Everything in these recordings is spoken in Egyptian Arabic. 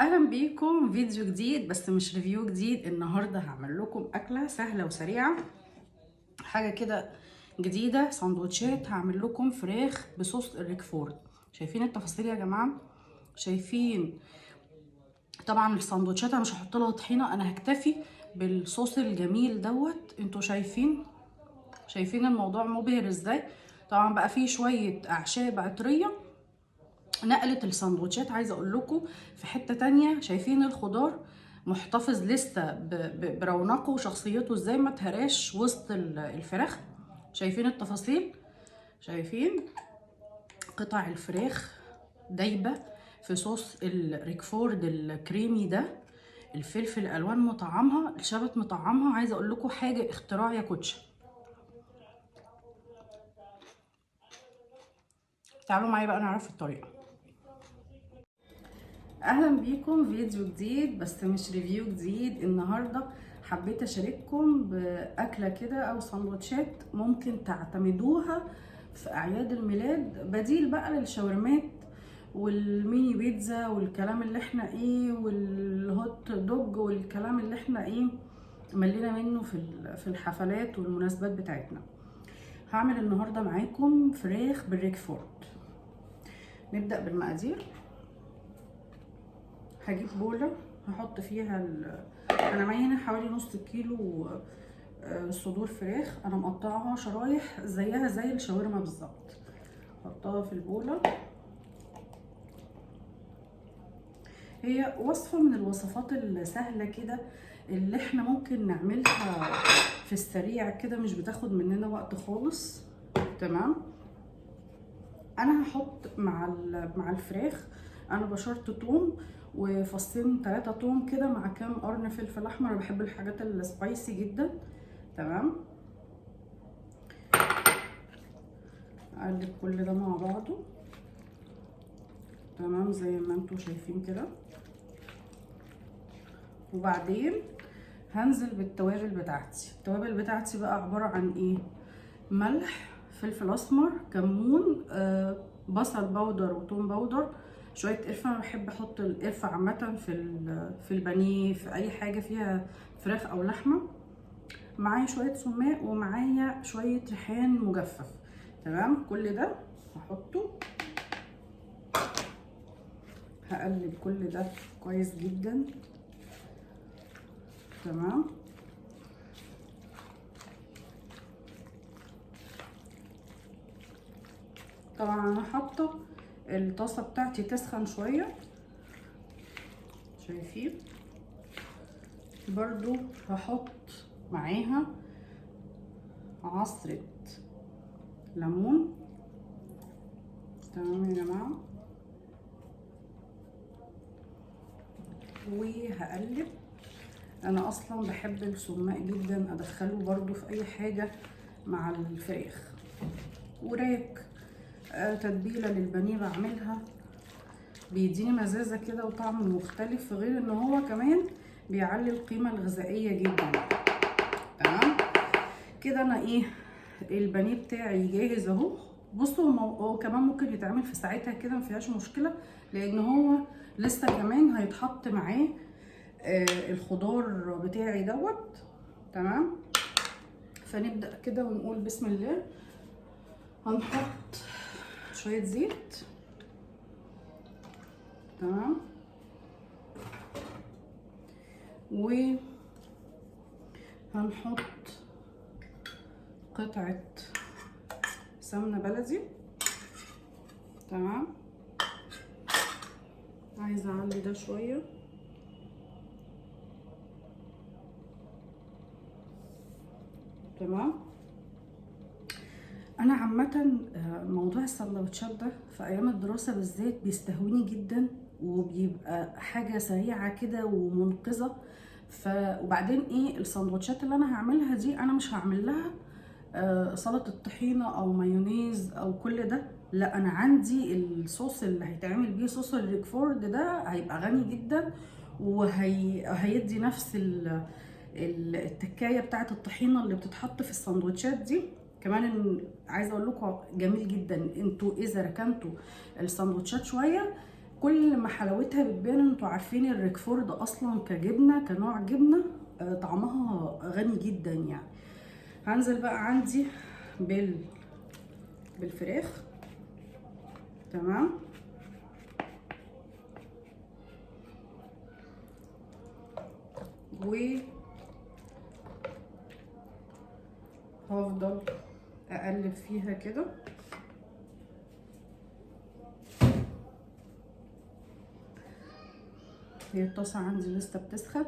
اهلا بيكم فيديو جديد بس مش review جديد. النهارده هعمل لكم اكله سهلة وسريعة، حاجة كده جديدة، سندوتشات. هعمل لكم فراخ بصوص الريكفورد. شايفين التفاصيل يا جماعة؟ شايفين؟ طبعا السندوتشات انا مش هحط لها طحينه، انا هكتفي بالصوص الجميل دوت. انتوا شايفين الموضوع مبهر ازاي؟ طبعا بقى فيه شوية اعشاب عطريه نقلت السندوتشات، عايزه اقول لكم في حتة تانية. شايفين الخضار محتفظ لسه برونقه وشخصيته ازاي، ما تهراش وسط الفراخ. شايفين التفاصيل؟ شايفين قطع الفراخ دايبه في صوص الريكفورد الكريمي ده، الفلفل الالوان مطعمها، الشبت مطعمها. عايزه اقول لكم حاجة، اختراع يا كوتش. تعالوا معايا بقى نعرف الطريقة. اهلا بيكم فيديو جديد بس مش review جديد. النهارده حبيت اشارككم باكله كده او سندوتشات ممكن تعتمدوها في اعياد الميلاد، بديل بقى للشاورمات والميني بيتزا والكلام اللي احنا ايه، وال hot dog والكلام اللي احنا ايه ملينا منه في الحفلات والمناسبات بتاعتنا. هعمل النهارده معاكم فراخ بالريكفورد. نبدأ بالمقادير. هجيب بولة هحط فيها انا معايا هنا حوالي نص كيلو صدور فراخ، انا مقطعها شرايح زيها زي الشاورما بالظبط. هحطها في البولة. هي وصفة من الوصفات السهلة كده اللي احنا ممكن نعملها في السريع كده، مش بتاخد مننا وقت خالص. تمام. انا هحط مع الفراخ، انا بشرت توم وفصين 3 توم كده مع كام قرن فلفل احمر. انا بحب الحاجات ال spicy جدا. تمام. اقلب كل ده مع بعضه. تمام زي ما انتم شايفين كده. وبعدين هنزل بالتوابل بتاعتي. التوابل بتاعتي بقى عبارة عن ايه؟ ملح، فلفل اسمر، كمون، بصل powder وتوم powder، شوية قرفه. انا بحب احط القرفه عامة في البانيه، في اي حاجة فيها فراخ او لحمه. معايا شوية سماق ومعايا شوية ريحان مجفف. تمام. كل ده هحطه، هقلب كل ده كويس جدا. تمام. طبعا انا حاطه الطاسه بتاعتي تسخن شوية، شايفين؟ برضو هحط معاها عصره ليمون. تمام يا جماعة. وهقلب. انا اصلا بحب السماق جدا، ادخله برضو في اي حاجة مع الفراخ. وراك تتبيله للبانيه بعملها، بيديني مزازه كده وطعم مختلف، غير ان هو كمان بيعلي القيمة الغذائية جدا. تمام كده. انا ايه، البانيه بتاعي جاهز اهو. بصوا هو كمان ممكن يتعمل في ساعتها كده، مفيهاش مشكلة، لان هو لسه كمان هيتحط معاه الخضار بتاعي دوت. تمام. فنبدأ كده ونقول بسم الله. هنحط شوية زيت. تمام. وهنحط قطعة سمنة بلدي. تمام. عايزة اعلي ده شوية. تمام. انا عامة موضوع السندوتشات ده في ايام الدراسة بالذات بيستهويني جدا، وبيبقى حاجة سريعة كده ومنقذه. وبعدين ايه السندوتشات اللي انا هعملها دي، انا مش هعمل لها سلطة طحينه او مايونيز او كل ده، لا، انا عندي الصوص اللي هيتعمل بيه صوص الريكفورد ده هيبقى غني جدا، وهيدي نفس التكايه بتاعه الطحينه اللي بتتحط في السندوتشات دي. كمان عايزه اقول لكم جميل جدا. انتوا اذا ركنتوا السندوتشات شوية كل ما حلاوتها بتبان. انتوا عارفين الريكفورد اصلا كجبنه، كنوع جبنه طعمها غني جدا يعني. هنزل بقى عندي بالفراخ. تمام. و هفضل اقلب فيها كده. هي الطاسه عندي لسه بتسخن.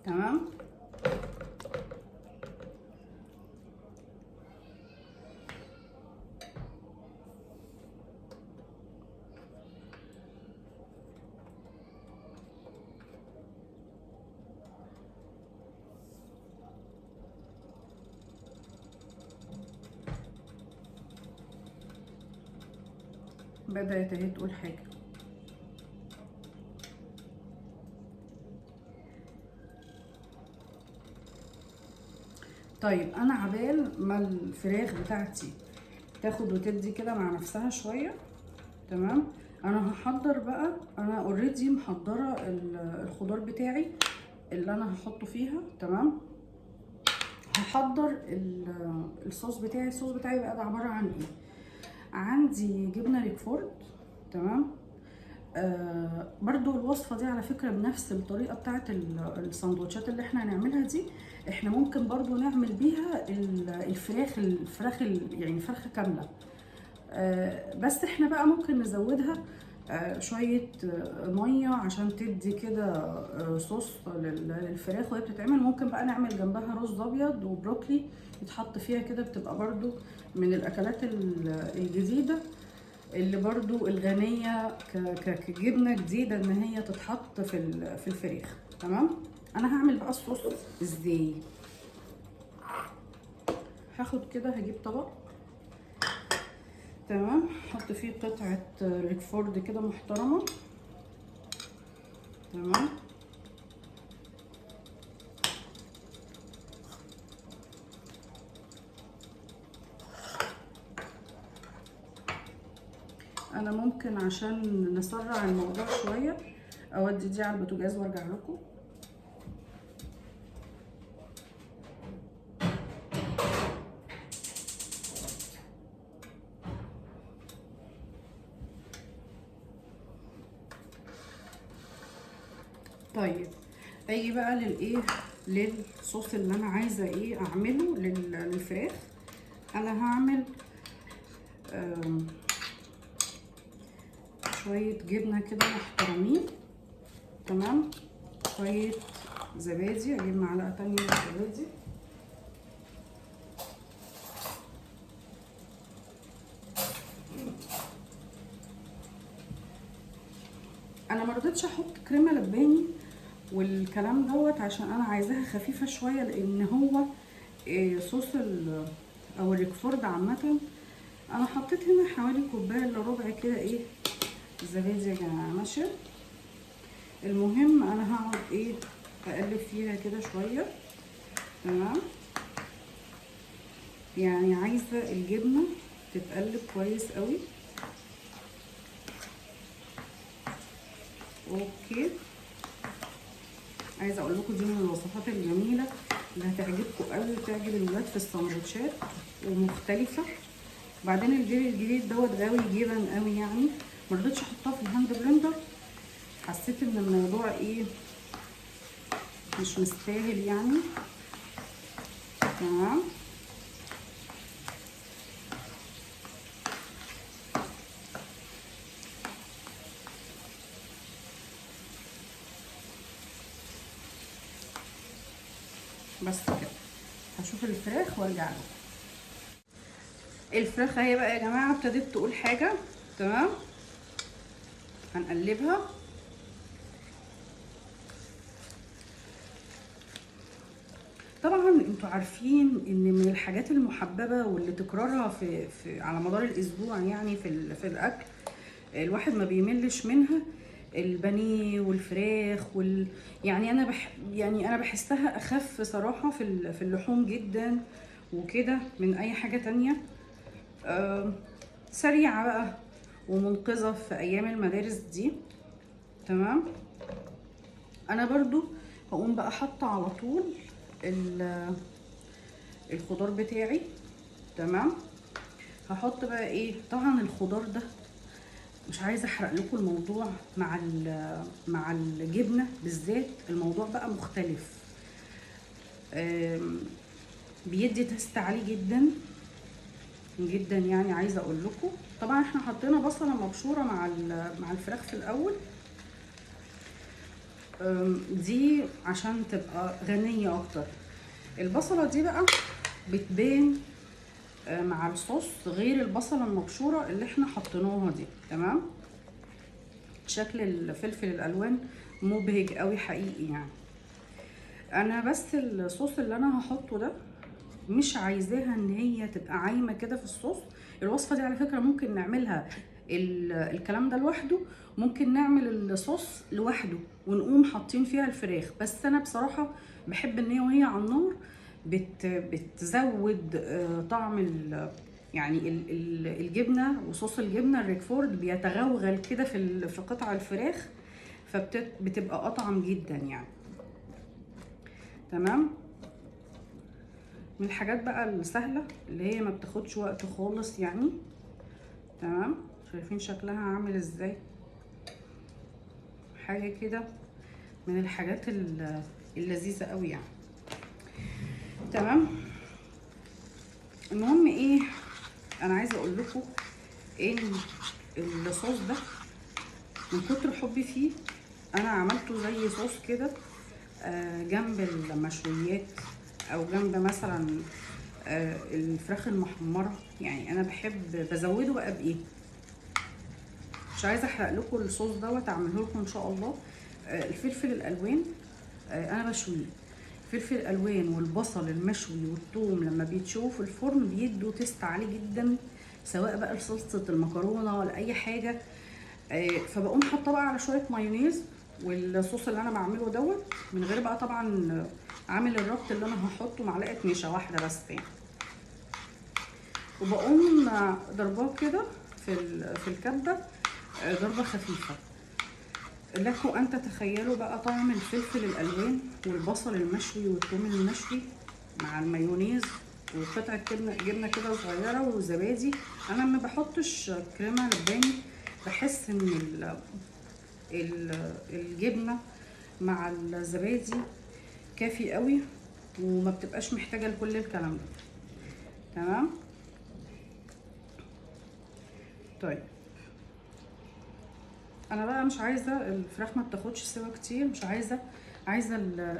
تمام. بدأت اهي تقول حاجة. طيب انا عبال ما الفراخ بتاعتي تاخد وتدي كده مع نفسها شوية، تمام، انا هحضر بقى. انا already محضرة الخضار بتاعي اللي انا هحطه فيها. تمام. هحضر الصوص بتاعي. الصوص بتاعي بقى ده عبارة عن ايه؟ عندي جبنه ريكفورد. تمام. برضو الوصفة دي على فكرة بنفس الطريقة بتاعت السندوتشات اللي احنا هنعملها دي، احنا ممكن برضو نعمل بيها الفراخ يعني فرخة كاملة. بس احنا بقى ممكن نزودها شوية مية عشان تدي كده صوص للفراخ وهي بتتعمل. ممكن بقى نعمل جنبها رز ابيض وبروكلي يتحط فيها كده، بتبقى برضو من الاكلات الجديدة اللي برضو الغنية كجبنة جديدة ان هي تتحط في الفراخ. تمام. انا هعمل بقى الصوص ازاي؟ هاخد كده، هجيب طبق. تمام، احط فيه قطعة ريكفورد كده محترمة. تمام. انا ممكن عشان نسرع الموضوع شوية اودي دي على البوتاجاز وارجع لكم. طيب اجي بقى للايه، للصوص اللي انا عايزه ايه اعمله للفراخ. انا هعمل شوية جبنه كده محترمين. تمام. شوية زبادي، اجيب معلقه تانية زبادي. انا ما رضيتش احط كريمة لباني والكلام دوت عشان انا عايزاها خفيفة شوية، لان هو صوص او الريكفورد عامة. انا حطيت هنا حوالي كوباية الا ربع كده ايه زبادي يا جماعة. ماشي. المهم انا هقعد ايه اقلب فيها كده شوية. تمام. يعني عايزه الجبنة تتقلب كويس قوي. okay. عايزه اقول لكم دي من الوصفات الجميلة اللي هتعجبكم قوي وتعجب الولاد في السندوتشات ومختلفة. بعدين الجيل الجديد دوت غاوي جبن قوي يعني، ما رضيتش احطها في ال hand blender، حسيت ان الموضوع ايه مش مستاهل يعني. تمام. بس كده هشوف الفراخ وارجع لكم. الفراخ اهي بقى يا جماعة ابتدت تقول حاجة. تمام. هنقلبها. طبعا انتوا عارفين ان من الحاجات المحببة واللي تكرارها في على مدار الاسبوع يعني في الاكل الواحد ما بيملش منها، البانيه والفراخ يعني انا بحسها اخف صراحة في اللحوم جدا وكده من اي حاجة تانية. سريعة بقى ومنقذه في ايام المدارس دي. تمام. انا برضو هقوم بقى حاطه على طول الخضار بتاعي. تمام. هحط بقى ايه، طبعا الخضار ده مش عايزه احرق لكم الموضوع مع الجبنة بالذات، الموضوع بقى مختلف، بيدي taste عالي جدا جدا يعني. عايزه اقول لكم طبعا احنا حطينا بصله مبشوره مع الفراخ في الاول، دي عشان تبقى غنية اكتر. البصله دي بقى بتبان مع الصوص غير البصله المبشوره اللي احنا حطيناها دي. تمام. شكل الفلفل الالوان مبهج قوي حقيقي يعني. انا بس الصوص اللي انا هحطه ده مش عايزاها ان هي تبقى عايمه كده في الصوص. الوصفة دي على فكرة ممكن نعملها الكلام ده لوحده، ممكن نعمل الصوص لوحده ونقوم حاطين فيها الفراخ، بس انا بصراحة بحب ان هي وهي على النار بتزود طعم يعني الجبنة وصوص الجبنة الريكفورد بيتغلغل كده في قطع الفراخ، فبتبقى اطعم جدا يعني. تمام. من الحاجات بقى السهلة اللي هي ما بتاخدش وقت خالص يعني. تمام. شايفين شكلها عامل ازاي؟ حاجة كده من الحاجات اللذيذة قوي يعني. تمام. المهم ايه، انا عايزه اقول لكم ان الصوص ده من كتر حبي فيه انا عملته زي صوص كده جنب المشويات او جنب مثلا الفراخ المحمره يعني. انا بحب بزوده بقى بايه، مش عايزه احرق لكم الصوص دوت، اعمله لكم ان شاء الله. الفلفل الالوان انا بشوية، الفلفل الالوان والبصل المشوي والثوم لما بيتشووا في الفرن بيدوا taste عالي جدا، سواء بقى لصلصه المكرونه ولا اي حاجة. فبقوم حاطه بقى على شوية مايونيز والصوص اللي انا بعمله دوت، من غير بقى طبعا عامل الربط اللي انا هحطه معلقه نشا واحدة بس يعني، وبقوم ضرباه كده في الكبه ضربه خفيفة. لكم ان تتخيلوا بقى طعم الفلفل الالوان والبصل المشوي والثوم المشوي مع المايونيز وقطعه جبنه كده صغيرة وزبادي. انا ما بحطش كريمة لباني، بحس ان الجبنة مع الزبادي كافي قوي وما بتبقاش محتاجه لكل الكلام ده. تمام. طيب انا بقى مش عايزه الفراخ ما بتاخدش سوا كتير، مش عايزه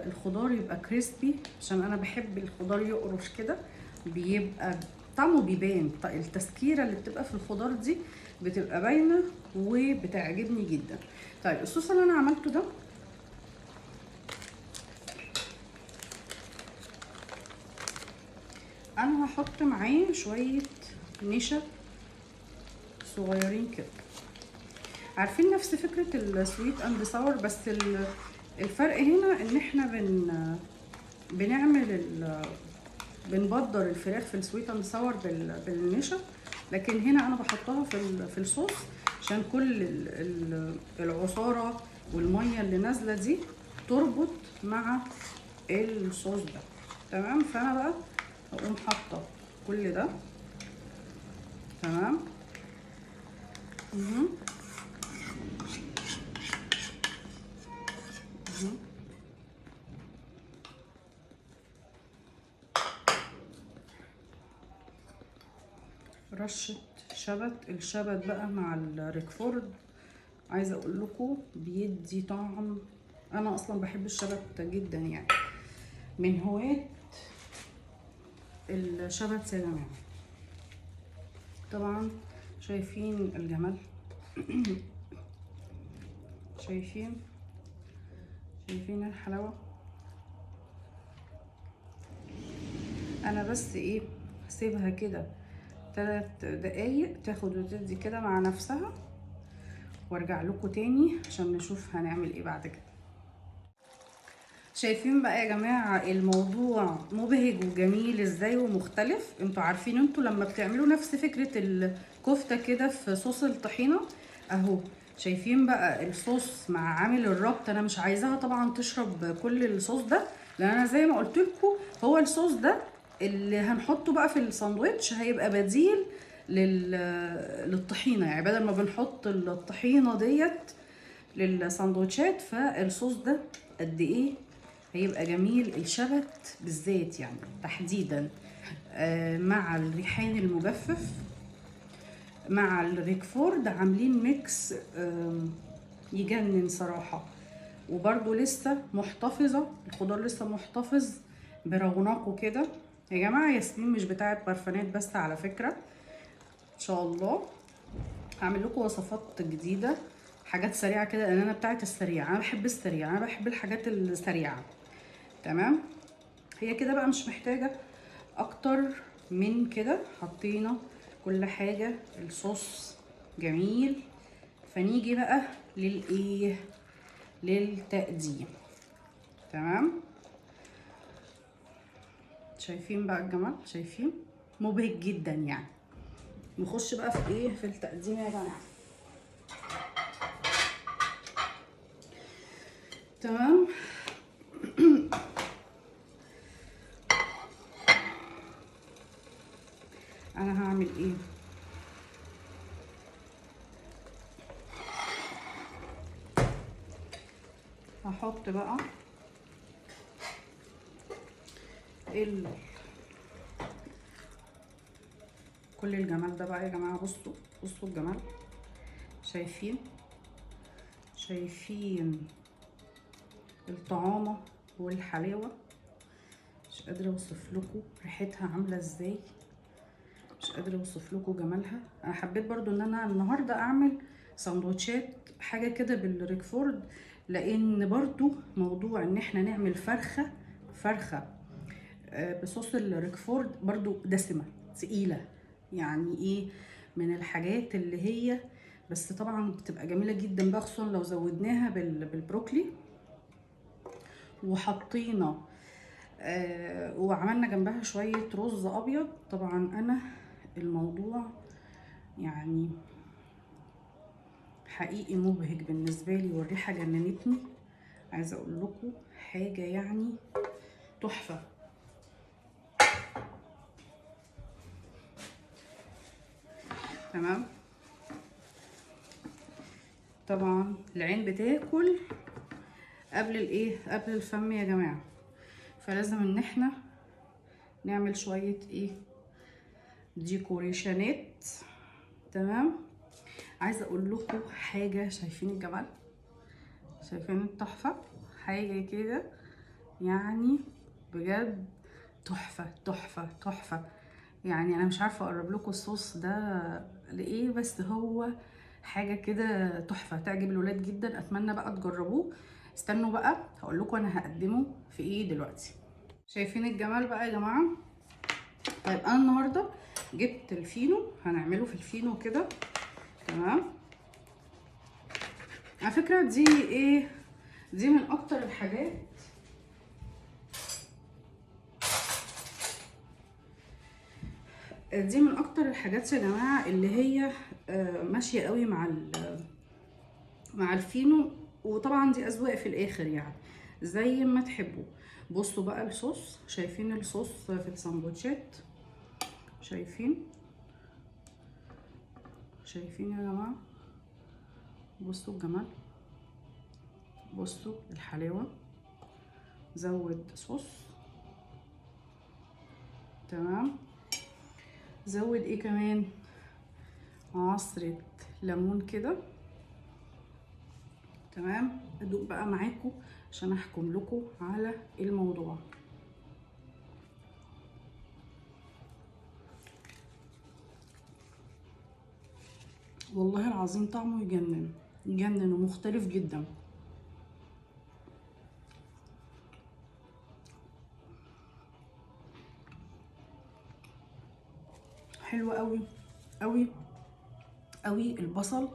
الخضار يبقى كريسبي، عشان انا بحب الخضار يقرش كده، بيبقى طعمه بيبان. التسكيره اللي بتبقى في الخضار دي بتبقى باينة وبتعجبني جدا. طيب الصوص اللي انا عملته ده انا هحط معاه شوية نشا صغيرين كده. عارفين نفس فكرة ال sweet and sour، بس الفرق هنا ان احنا بنعمل بنبدر الفراخ في ال sweet and sour بالنشا، لكن هنا انا بحطها في الصوص عشان كل العصاره والمية اللي نازله دي تربط مع الصوص ده. تمام. فانا بقى هقوم حاطه كل ده. تمام. رشة شبت. الشبت بقى مع الريكفورد عايزة اقول لكم بيدي طعم، انا اصلا بحب الشبت جدا يعني، من هواة الشبت يا جماعة. طبعا شايفين الجمال شايفين الحلاوة. انا بس ايه سيبها كده 3 دقايق تاخد وتدي كده مع نفسها، وارجع لكم تاني عشان نشوف هنعمل ايه بعد كده. شايفين بقى يا جماعة الموضوع مبهج وجميل ازاي ومختلف. انتوا عارفين انتوا لما بتعملوا نفس فكرة الكفتة كده في صوص الطحينة اهو. شايفين بقى الصوص مع عامل الربط. انا مش عايزاها طبعا تشرب كل الصوص ده، لان انا زي ما قلت لكم هو الصوص ده اللي هنحطه بقى في الساندوتش هيبقى بديل للطحينة، يعني بدل ما بنحط الطحينة ديت للساندوتشات، فالصوص ده قد ايه هيبقى جميل. الشبت بالذات يعني تحديدا مع الريحان المجفف مع الريكفورد، عاملين mix يجنن صراحة. وبرده لسه محتفظة الخضار، لسه محتفظ برونقه كده يا جماعة. ياسمين مش بتاعت برفانات بس على فكرة، ان شاء الله هعمل لكم وصفات جديدة، حاجات سريعة كده، لان انا بتاعت السريع، انا بحب السريع، انا بحب الحاجات السريعة. تمام، هي كده بقى مش محتاجة اكتر من كده، حطينا كل حاجة، الصوص جميل. فنيجي بقى للايه، للتقديم. تمام، شايفين بقى الجمال، شايفين مبهج جدا يعني. نخش بقى في ايه، في التقديم يا جماعة. تمام. انا هعمل ايه، هحط بقى كل الجمال ده بقى يا جماعة. بصوا بصوا الجمال، شايفين شايفين الطعامه والحلاوه، مش قادرة اوصف لكم ريحتها عامله ازاي، مش قادرة اوصف لكم جمالها. انا حبيت برضو ان انا النهارده اعمل سندوتشات حاجة كده بالريكفورد، لان برضو موضوع ان احنا نعمل فرخة بصوص الريكفورد برضو دسمة تقيلة، يعني ايه من الحاجات اللي هي، بس طبعا بتبقى جميلة جدا بقى، خصوصا لو زودناها بالبروكلي وحطينا وعملنا جنبها شوية رز ابيض. طبعا انا الموضوع يعني حقيقي مبهج بالنسبة لي، والريحه جننتني، عايزه اقول لكم حاجة يعني تحفة. تمام، طبعا العين بتاكل قبل الايه، قبل الفم يا جماعة، فلازم ان احنا نعمل شوية ايه ديكوريشنات. تمام، عايزه اقول لكم حاجة، شايفين الجمال، شايفين التحفة، حاجة كده يعني بجد تحفة تحفة تحفة. يعني انا مش عارفه اقرب لكم الصوص ده لايه، بس هو حاجة كده تحفة تعجب الولاد جدا. اتمنى بقى تجربوه. استنوا بقى هقول لكم انا هقدمه في ايه دلوقتي. شايفين الجمال بقى يا جماعة. طيب انا النهارده جبت الفينو، هنعمله في الفينو كده. تمام، على فكرة دي ايه، دي من اكتر الحاجات دي من اكتر الحاجات يا جماعة اللي هي ماشية قوي مع الفينو، وطبعا دي اذواق في الاخر يعني زي ما تحبوا. بصوا بقى الصوص، شايفين الصوص في السندوتشات، شايفين شايفين يا جماعة، بصوا الجمال، بصوا الحلاوة. زود صوص، تمام، زود ايه كمان، عصرة ليمون كده. تمام، ادوق بقى معاكم عشان احكم لكم على الموضوع. والله العظيم طعمه يجنن يجنن ومختلف جدا. حلو قوي قوي قوي. البصل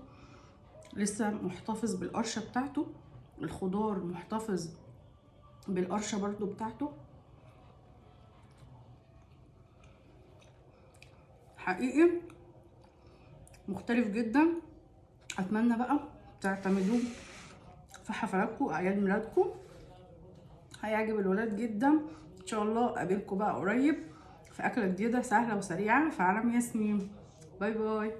لسه محتفظ بالقرشه بتاعته، الخضار محتفظ بالقرشه برضو بتاعته. حقيقي مختلف جدا. اتمنى بقى تعتمدوه في حفلاتكم واعياد ميلادكم، هيعجب الولاد جدا ان شاء الله. اقابلكم بقى قريب في اكله جديدة سهلة وسريعة في عالم ياسمين. bye bye.